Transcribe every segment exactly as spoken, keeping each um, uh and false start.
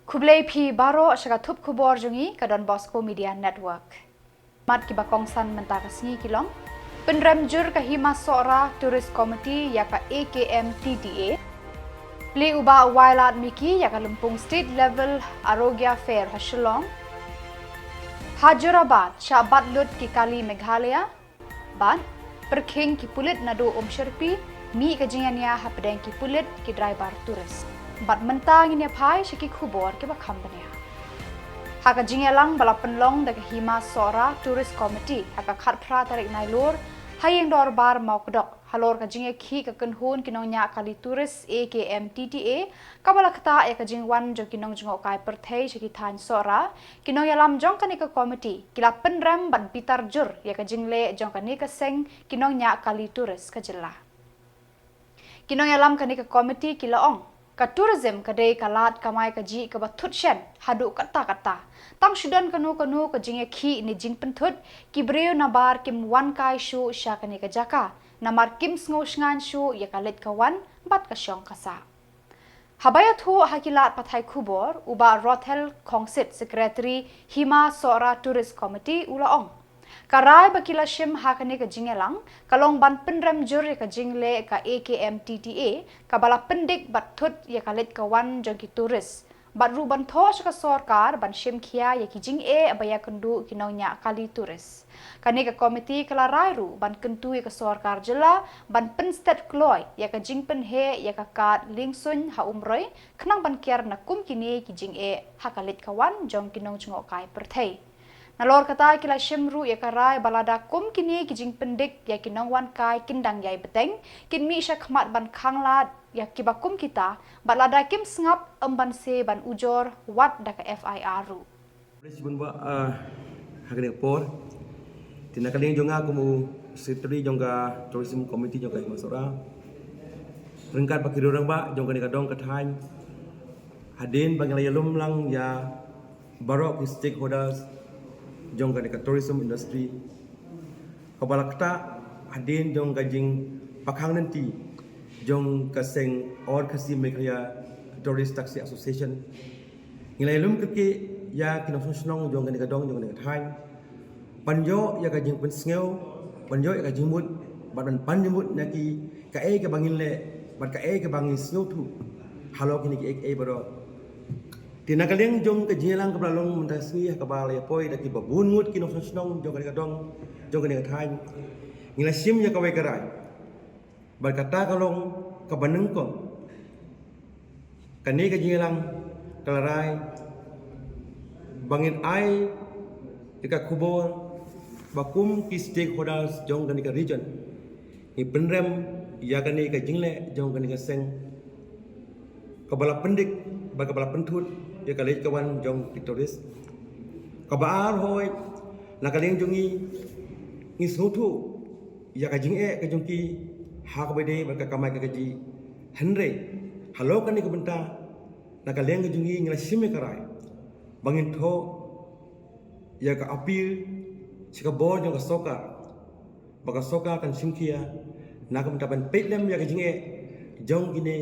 Khublei phi baroh sha ka thup khubor jong ngi ka Don Bosco Media Network. Mat kiba kongsan mynta ka sngi ki long: pynrem jur ka Hima Sohra Tourist Committee ïa ka A K M T T A. Plie u Bah Wailadmiki ïa ka Lympung State Level Arogya Fair ha Shillong. Ha Jorabat shah bat lut ki kali Meghalaya. Bad pyrkhing ki pulit naduh Umshyrpi, mih ka jingïania hapdeng ki pulit ki driver tourist. Bad mynta ngin ïa phai sha ki khubor kiba kham bniah. Ha ka jingïalang ba la pynlong da ka Hima Sohra Tourist Committee ha ka khatphra tarik Nailur ha Ïing Dorbar Mawkdok, halor ka jingïakhih ka kynhun ki nongñiah kali tourist A K M T T A, kaba la ktah ïa ka jingwan jong ki nongjngohkai pyrthei sha ki thaiñ Sohra, ki nongïalam jong kane ka committee ki la pynrem bad bitar jur ïa ka jingleh jong kane ka seng ki nongñiah kali tourist ka jylla. Ki nongïalam kane ka committee ki la ong, ka tourism ka dei ka lad kamai kajih kaba thut shen haduh katta katta. Tang shu don kano kano ka jingïakhih ne jingpynthut, ki briew nabar kim wan kai shuh sha kane ka jaka, namar kim sngew shngaiñ shuh ïa ka leit ka wan bad ka shong ka sah. Haba ïathuh ha ki lad pathai khubor, u Bah Rothel Khongsit, Secretary Hima Sohra Tourist Committee, u la ong, ka rai ba ki la shim ha kane ka jingïalang ka long ban pynrem jur ïa ka jingleh ka A K M T T A, kaba la pyndik bad thut ïa ka leit ka wan jong ki tourist. Bad ruh ban thoh sha ka sorkar ban shim khia ïa ki jingeh ba ïakynduh ki nongñiah kali tourist. Kane ka committee ka la rai ruh ban kyntu ïa ka sorkar jylla ban pynsted kloi ïa ka jingpynheh ïa ka kad liengsuiñ ha Umroi, khnang ban kiar na kum kine ki jingeh ha ka leit ka wan jong ki nongjngohkai pyrthei. Nalor kata, ki la shim ruh ïa ka rai ba lada kum kine ki jingpyndik ïa ki nongwan kai kin dang ïai bteng, kin mih sha khmat ban khanglad ïa kiba kum kita, bad lada kim sngap, ym ban se ban ujor wat da ka F I R ruh. Khublei shibun bah, ah, ha kane ka por. Te na ka liang jong nga kum u Secretary jong ka Tourism Committee jong ka Hima Sohra, ryngkat bad ki rangbah jong kane ka dong ka thaiñ, hadien ba ngi la ïalum lang ïa baroh ki stakeholders jong kane ka tourism industry, kaba la ktah hadien jong ka jingpakhang lynti jong ka seng All Khasi Meghalaya Tourist Taxi Association, ngi la ïalum kyrkieh ïa ki nongshong shnong jong kane ka dong, jong kane ka thaiñ, ban ïoh ïa ka jingpynsngew, ban ïoh ïa ka jingmut, bad ban pan jingmut na ki, kaei kaba ngin leh bad kaei kaba ngin sngewthuh halor kine kiei kiei baroh. Te na ka liang jong ka jingïalang kaba la long mynta ka sngi, ha kaba la ïapoi da kiba bun ngut ki nongshong shnong jong kane ka dong, jong kane ka thaiñ, ngi la shim ïa kawei ka rai. Bad kata ka long kaba nyngkong, kane ka jingïalang ka la rai ba ngin ai ïa ka khubor ba kum ki stakeholders jong kane ka region, ngi pynrem ïa kane ka jingleh jong kane ka seng, kaba la pyndik bad kaba la pynthut ïa ka leit ka wan jong ki tourist. Kaba ar, hooid, na ka liang jong ngi, ngi sngewthuh ïa ka jingeh ka jong ki ha kaba ïadei bad ka kamai ka kajih. Hynrei halor kane ka bynta, na ka liang ka jong ngi, ngi la shim ïa ka rai ba ngin thoh ïa ka appeal sha ka bor jong ka sorkar, ba ka sorkar kan shim khia na ka bynta ban peit lem ïa ka jingeh jong kine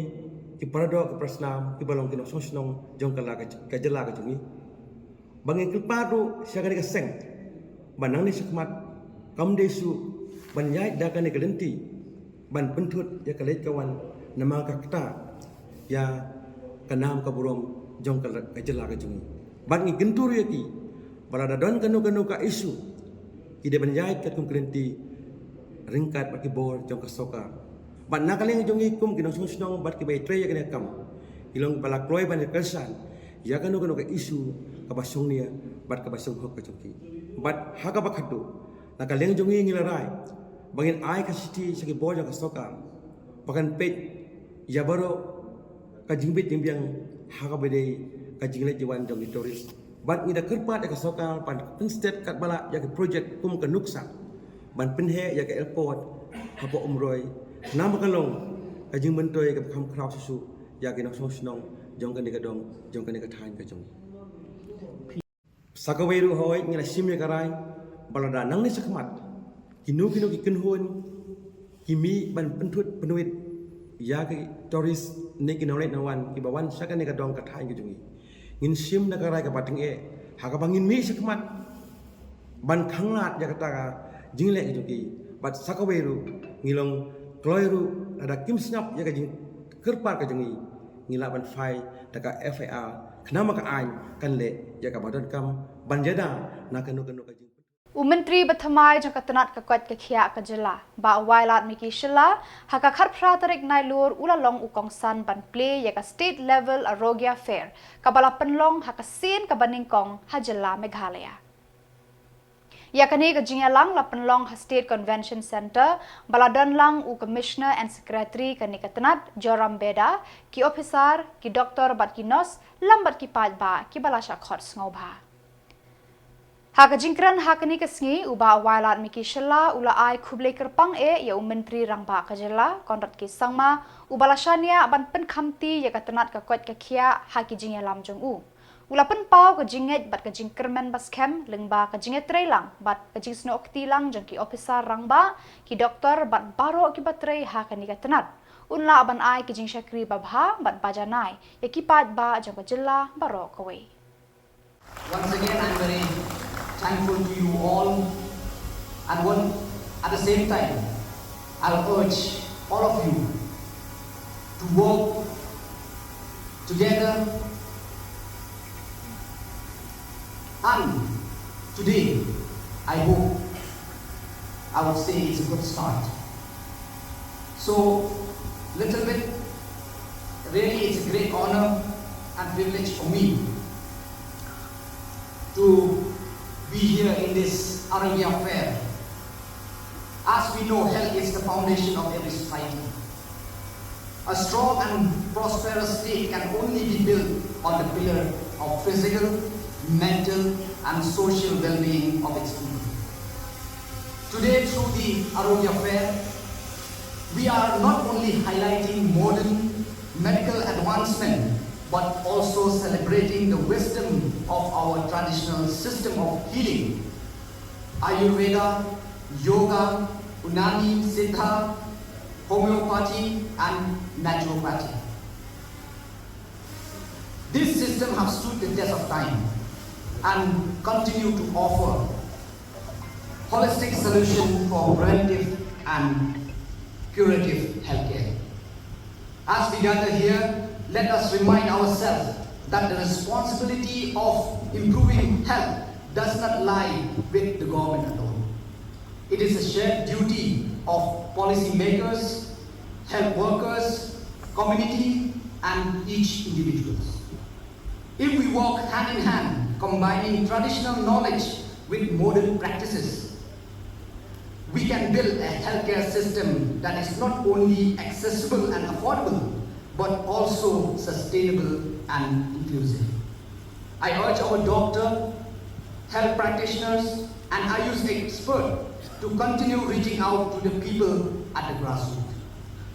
ki paradoh ki parasnam kiba long ki nongshong shnong jong ka la ka, ka jylla ka jong ngi. Ba ngin kyrpad ruh sha kane ka seng ba nangne shakhmat kam dei shuh ban ïaid da kane ka lynti ban pynthut ïa ka leit ka wan, namar ka ktah ïa ka nam ka burom jong ka, ka jylla ka jong ngi. Bad ngi kyntu ruh ïa ki ba lada don kano kano ka issue, ki dei ban ïaid katkum ka lynti ryngkat bad ki bor jong ka sorkar. Bad na ka liang jong ngi kum ki nongshong shnong bad kiba ïatrei ïa kane ka kam, ngi long ba la kloi ban ïa kyrshan ïa kano kano ka issue kaba shongnia bad kaba shonghok ka jong ki. Bad ha kaba khatduh, na ka liang jong ngi, ngi la rai ba ngin ai ka shithi sha ki bor jong ka sorkar ba kan peit ïa baroh ka jingbit jingbiang ha kaba ïadei ka jingleit jingwan jong ki tourist. Bad ngi da kyrpad ïa ka sorkar ban pynsted katba lah ïa ki project kum ka NUCSA, ban pynheh ïa ka airport hapoh Umroi, namar ba ka long ka jingmyntoi kaba kham khraw shuh shuh ïa ki nongshong shnong jong kane ka dong, jong kane ka thaiñ ka jong ngi. Sa kawei ruh, hooid, ngi la shim ïa ka rai ba lada nangne shakhmat kino kino ki kynhun ki mih ban pynthut pynwit ïa ki tourist ne ki nongleit nongwan kiba wan sha kane ka dong ka thaiñ ka jong ngi, Ngin shim na ka rai kaba tyngeh ha kaba ngin mih shakhmat ban khanglad ïa kata ka jingleh jong ki. Bad sa kawei ruh, ngi long kloi ruh lada kim sngap ïa ka jingkyrpad ka jong ngi, ngi lah ban file da ka F I R khnang ba ka aiñ kan leh ïa kaba donkam ban ïada na kano kano ka jing. U Myntri bathymmai jong ka tnat ka koit ka khiah ka jylla, Bah Wailadmiki Shylla, ha ka khatphra tarik Nailur u la long u kongsan ban plie ïa ka State Level Arogya Fair, kaba la pynlong ha ka sien kaba nyngkong ha jylla Meghalaya. Ïa kane ka jingïalang la pynlong ha State Convention Centre, ba la don lang u Commissioner and Secretary kane ka tnat, Joram Beda, ki ophisar, ki doktor bad ki nurse, lem bad ki paidbah kiba la shah khot sngewbha. Ha ka jingkren ha kane ka sngi, u Bah Wailadmiki Shylla u la ai khublei kyrpang eh ïa u Myntri Rangbah ka jylla, Conrad K Sangma, uba la shaniah ban pynkhamti ïa ka tnat ka koit ka khiah ha ki jingïalam jong u. U la pynpaw ka jingngeit bad ka jingkyrmen baskhem lyngba ka jingïatreilang bad ka jingsnoh kti lang jong ki ophisar rangbah, ki doktor bad baroh kiba trei ha kane ka tnat. Un lah ban ai ki jingshakri babha bad bajanai ïa ki paidbah jong ka jylla baroh kawei. Once again, I'm very thankful to you all, and one, at the same time, I'll urge all of you to work together. And today, I hope, I would say it's a good start. So, little bit, really, it's a great honor and privilege for me to be here in this Arogya Fair. As we know, health is the foundation of every society. A strong and prosperous state can only be built on the pillar of physical, mental, and social well-being of its people. Today, through the Arogya Fair, we are not only highlighting modern medical advancement, but also celebrating the wisdom of our traditional system of healing, Ayurveda, yoga, Unani, Siddha, homeopathy, and naturopathy. This system have stood the test of time and continue to offer holistic solution for preventive and curative healthcare. As we gather here, let us remind ourselves that the responsibility of improving health does not lie with the government alone. It is a shared duty of policymakers, health workers, community, and each individual. If we work hand in hand, combining traditional knowledge with modern practices, we can build a healthcare system that is not only accessible and affordable, but also sustainable and inclusive. I urge our doctor, health practitioners, and I U S experts to continue reaching out to the people at the grassroots.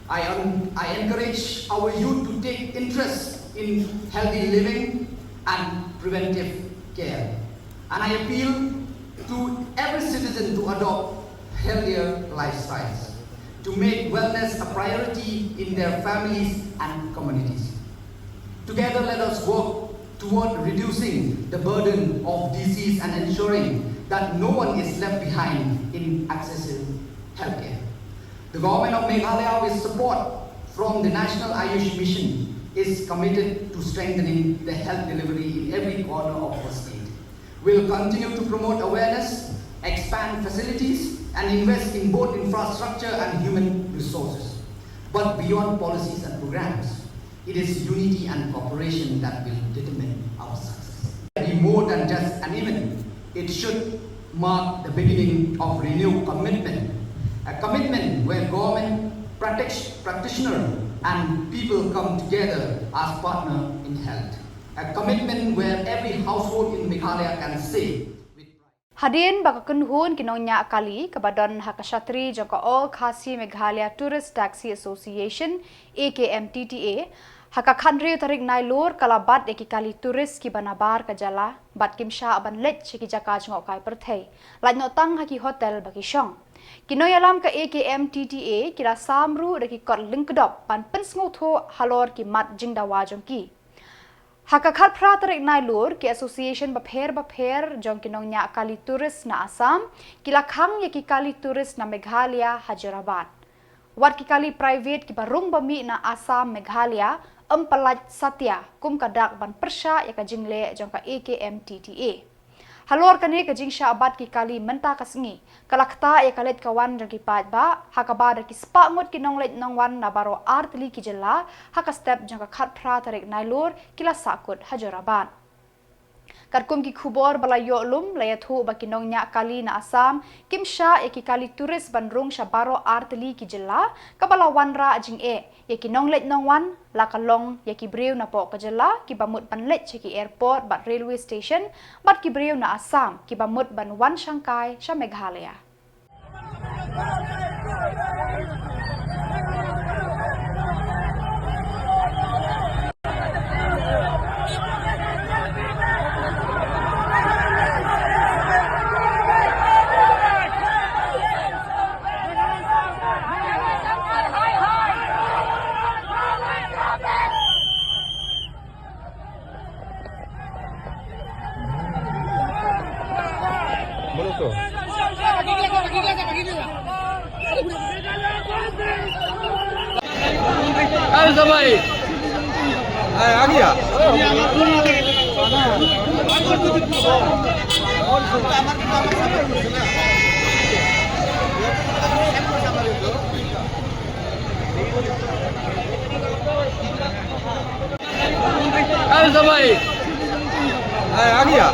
I, un- I encourage our youth to take interest in healthy living and preventive care. And I appeal to every citizen to adopt healthier lifestyles, to make wellness a priority in their families and communities. Together, let us work toward reducing the burden of disease and ensuring that no one is left behind in accessing healthcare. The government of Meghalaya, with support from the National Ayush Mission, is committed to strengthening the health delivery in every corner of our state. We'll continue to promote awareness, expand facilities, and invest in both infrastructure and human resources. But beyond policies and programs, it is unity and cooperation that will determine our success. Be more than just an event. It should mark the beginning of renewed commitment. A commitment where government, practice- practitioner, and people come together as partner in health. A commitment where every household in Meghalaya can say with pride. Hadien ba ka kynhun ki nongñiah kali kaba don ha ka shatri jong ka All Khasi Meghalaya Tourist Taxi Association, A K M T T A, ha ka khathynriew tarik Nailur ka la bat ïa ki kali tourist kiba nabar ka jylla bad kim shah ban leit sha ki jaka jngohkai pyrthei, lait noh tang ha ki hotel ba ki shong. Ki nongïalam ka A K M T T A ki la sam ruh da ki kot lyngkdop ban pynsngewthuh halor ki mat jingdawa jong ki. Ha ka khatphra tarik Nailur, ki association bapher bapher jong ki nongñiah kali tourist na Assam ki la khang ïa ki kali tourist na Meghalaya ha Jorabat. Wat ki kali private kiba rung ba mih na Assam Meghalaya, ym pyllait satia kum ka dak ban pyrshah ïa ka jingleh jong ka A K M T T A. Halor kane ka jingshah bat ki kali mynta ka sngi, ka la ktah ïa ka leit ka wan jong ki paidbah, ha kaba da ki spah ngut ki nongleit nongwan na baroh ar tylli ki jylla, ha ka step jong ka khatphra tarik Nailur, ki la sahkut ha Jorabat. Katkum ki khubor ba la ïoh lum, la ïathuh ba ki nongñiah kali na Assam kim shah ïa ki kali tourist ban rung sha baroh ar tylli ki jylla, kaba la wanrah jingeh ïa ki nongleit nongwan, la ka long ïa ki briew napoh ka jylla kiba mut ban leit sha ki airport bad railway station, bad ki briew na Assam kiba mut ban wan shangkai sha Meghalaya. बोलो तो। अरे सब भाई। आ, आ गया। अरे सब भाई। आ, आ गया।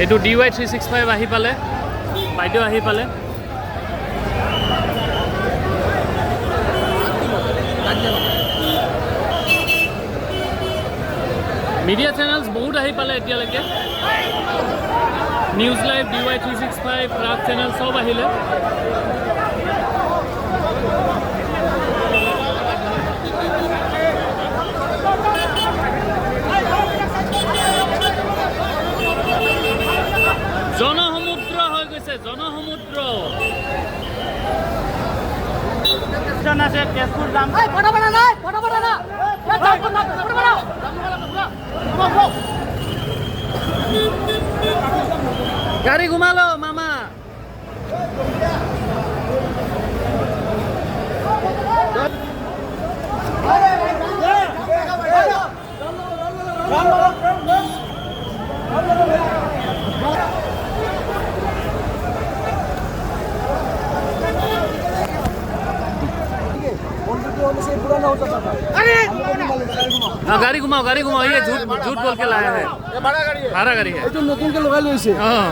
এইটো D Y three six five আহি পালে, বাইদেউ আহি পালে। মিডিয়া চেনেলছ বহুত আহি পালে এতিয়ালৈকে। News live, D Y three six five, Prag channel চব আহিলে। জনসমুদ্ৰ হৈ গৈছে, জনসমুদ্ৰ। জন আছে, তেজপুৰ যাম। এই, ফটো বনা নাই, ফটো বনা না। এই, যাম, ফটো বনা, ফটো বনা। গাড়ী ঘুমালো, মামা। हाँ, गाड़ी घुमाओ, गाड़ी घुमाओ, ये झूठ, झूठ बोल के लाया है। ये बड़ा गाड़ी है। बड़ा गाड़ी है। ये तो नतुन के लगा लो इसे। हाँ।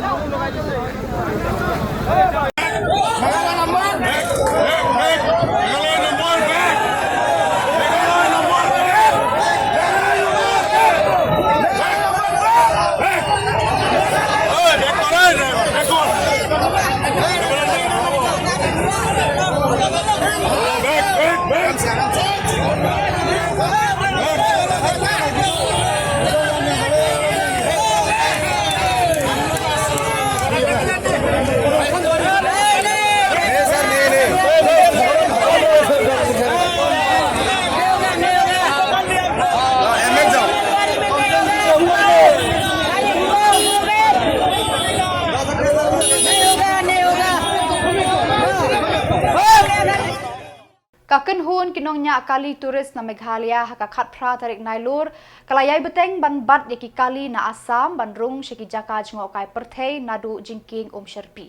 Ka kynhun ki nongñiah kali tourist na Meghalaya ha ka khatphra tarik Nailur, ka la ïai bteng ban bat ïa ki kali na Assam ban rung sha ki jaka jngohkai pyrthei naduh jingkieng Umsherpi.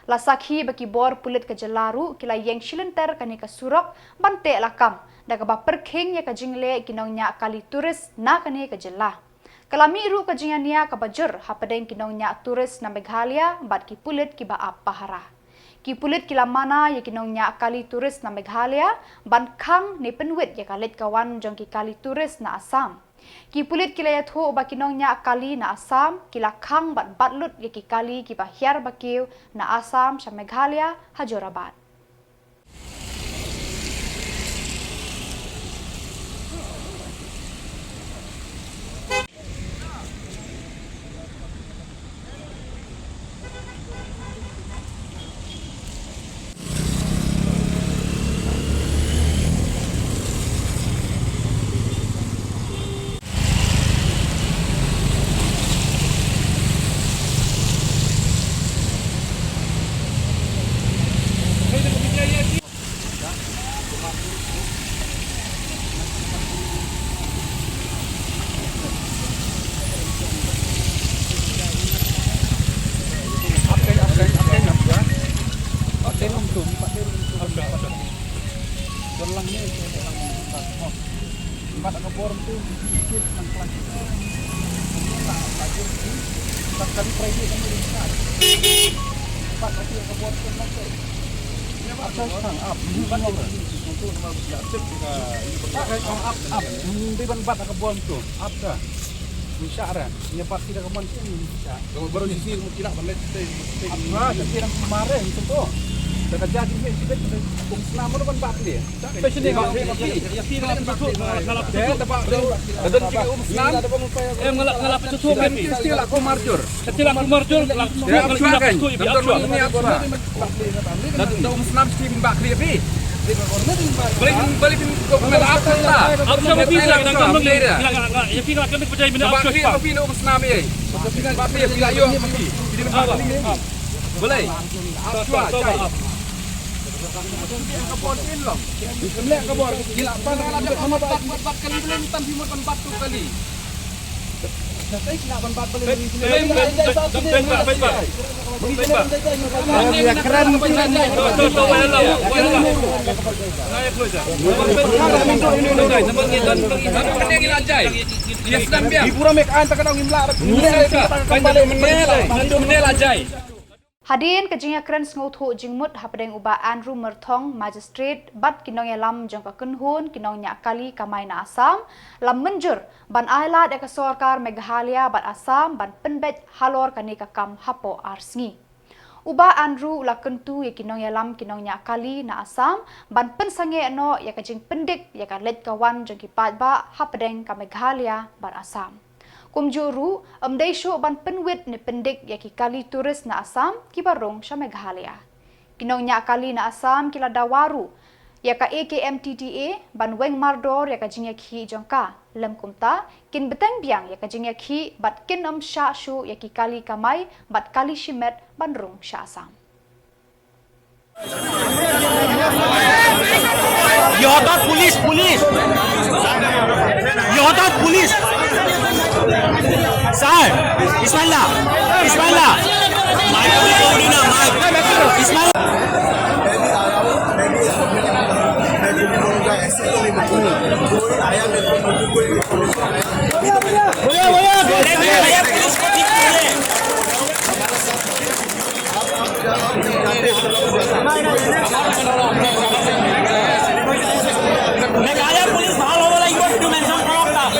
La sakhi ba ki bor pulit ka jylla ruh ki la ïeng shilynter kane ka surok ban teh lakam, da kaba pyrkhing ïa ka jingleh ki nongñiah kali tourist na kane ka jylla. Ka la mih ruh ka jingïania kaba jur hapdeng ki nongñiah tourist na Meghalaya bad ki pulit kiba ap pahara. Ki pulit ki la mana ïa ki nongñiah kali tourist na Meghalaya ban khang ne pynwit ïa ka leit ka wan jong ki kali tourist na Assam. Ki pulit ki la ïathuh ba ki nongñiah kali na Assam ki la khang bad bat lut ïa ki kali kiba hiar ba kiew na Assam sha Meghalaya ha Jorabat. Bat ka bor tu, sikit nang kelas. Tang kali private kan boleh start. Bat ka bor tu nang tu. Apa sang up? Bat tu nama dia tip kita. Up, up. Di ban bat ka bor tu. Up dah. Insya Allah. Nya bat kita ke mon sini. Baru sisi mesti lah balik. Apa? Kita yang kemarin tu. Kita jadi ni kita um snam mana ban bat ni. Peshini ngala peshini. Em ngala ngala peshini. Em ngala peshini. Em ngala peshini. Datuk Datuk Muslim Siti bin Bakri Abi. Balik balik bin government apa lah? Apa sama pisa dengan kamu ni? Ngala ngala ya pisa kan kerja ini apa? Bakri Abi Datuk Muslim ya. Bakri Abi ayo Abi. Boleh. Apa apa. Hadien ka jingïakren sngewthuh jingmut hapdeng u Bah Andrew Myrthong, Magistrate, bad ki nongïalam jong ka kynhun ki nongñiah kali kamai na Assam, la mynjur ban ailad ïa ka sorkar Meghalaya bad Assam ban pynbeit halor kane ka kam hapoh ar sngi. U Bah Andrew u la kyntu ïa ki nongïalam ki nongñiah kali na Assam ban pynsangeh noh ïa ka jingpyndik ïa ka leit ka wan jong ki paidbah hapdeng ka Meghalaya bad Assam. Kumjuh ruh, ym dei shuh ban pynwit ne pyndik ïa ki kali tourist na Assam kiba rung sha Meghalaya. Ki nongñiah kali na Assam ki la dawa ruh ïa ka A K M T D A ban weng mardor ïa ka jingïakhih jong ka. Lem kumta, kin bteng biang ïa ka jingïakhih bad kin ym shah shuh ïa ki kali kamai bad kali shimet ban rung sha Assam. ইহঁতক police, police. ইহঁতক police. Sir, Ismail দা, ইছমাইল দা। Mike, mike. Ismail. Meghalaya police ভাল হ'ব লাগিব, সেইটো মেনশ্যন কৰক তাত।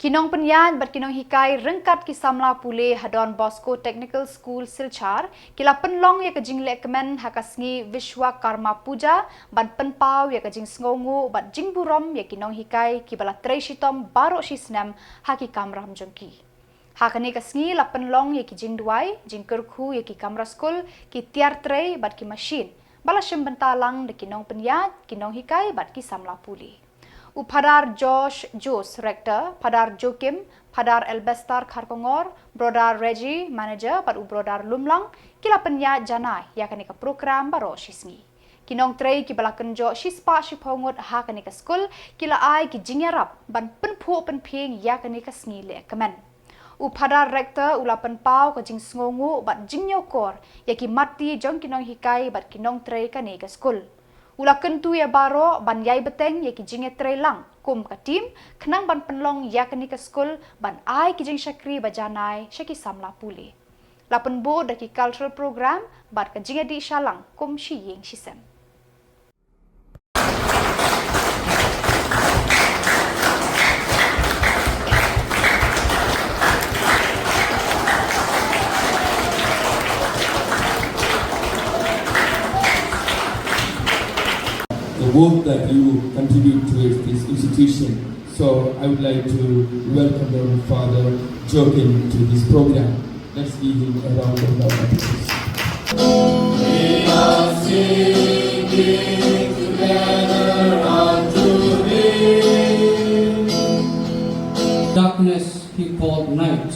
Ki nongpynïaid bad ki nonghikai ryngkat ki samla pule ha Don Bosco Technical School Silchar ki la pynlong ïa ka jinglehkmen ha ka sngi Vishwakarma Puja ban pynpaw ïa ka jingsngewnguh bad jingburom ïa ki nonghikai kiba la trei shitom baroh shi snem ha ki kamram jong ki. Ha kane ka sngi la pynlong ïa ki jingduwai, jingkyrkhu ïa ki kamra skul, ki tiar trei bad ki mashin ba la shim bynta lang da ki nongpynïaid, ki nonghikai bad ki samla pule. U Phadar Josh Jones, Rector, Phadar Joachim, Phadar Elbestar Kharkongor, Brother Reggie, Manager, bad u Brother Lumlang ki la pynïaid janai ïa kane ka program baroh shi sngi. Ki nongtrei kiba la kynjoh shispah shiphew ngut ha kane ka skul ki la ai ki jingïarap ban pynphuh pynphieng ïa kane ka sngi lehkmen. U Phadar Rector u la pynpaw ka jingsngewnguh bad jingñiewkor ïa ki matti jong ki nonghikai bad ki nongtrei kane ka skul. U la kyntu ïa baroh ban ïai bteng ïa ki jingïatrei lang kum ka team khnang ban pynlong ïa kane ka skul ban ai ki jingshakri ba janai sha ki samla pule. La pynbud da ki cultural program bad ka jingïadih shalang kum shi ïing shi sem. The work that you contribute towards this institution. So I would like to welcome Reverend Father Joachim to this program. Let's give him a round of applause. We are singing together unto thee. Darkness he called night.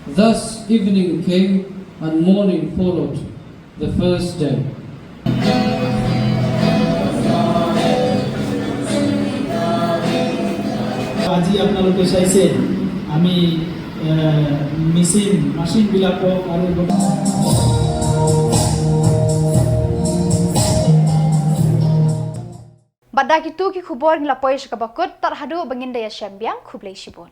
Thus evening came, and morning followed the first day. আজি আপোনালোকে চাইছে আমি, এ, মেচিন, মেচিনবিলাকক আৰু Bad da kitu ki khubor ngi la poi sha kaba kut, tad haduh ba ngin da ïashem biang, khublei shibun.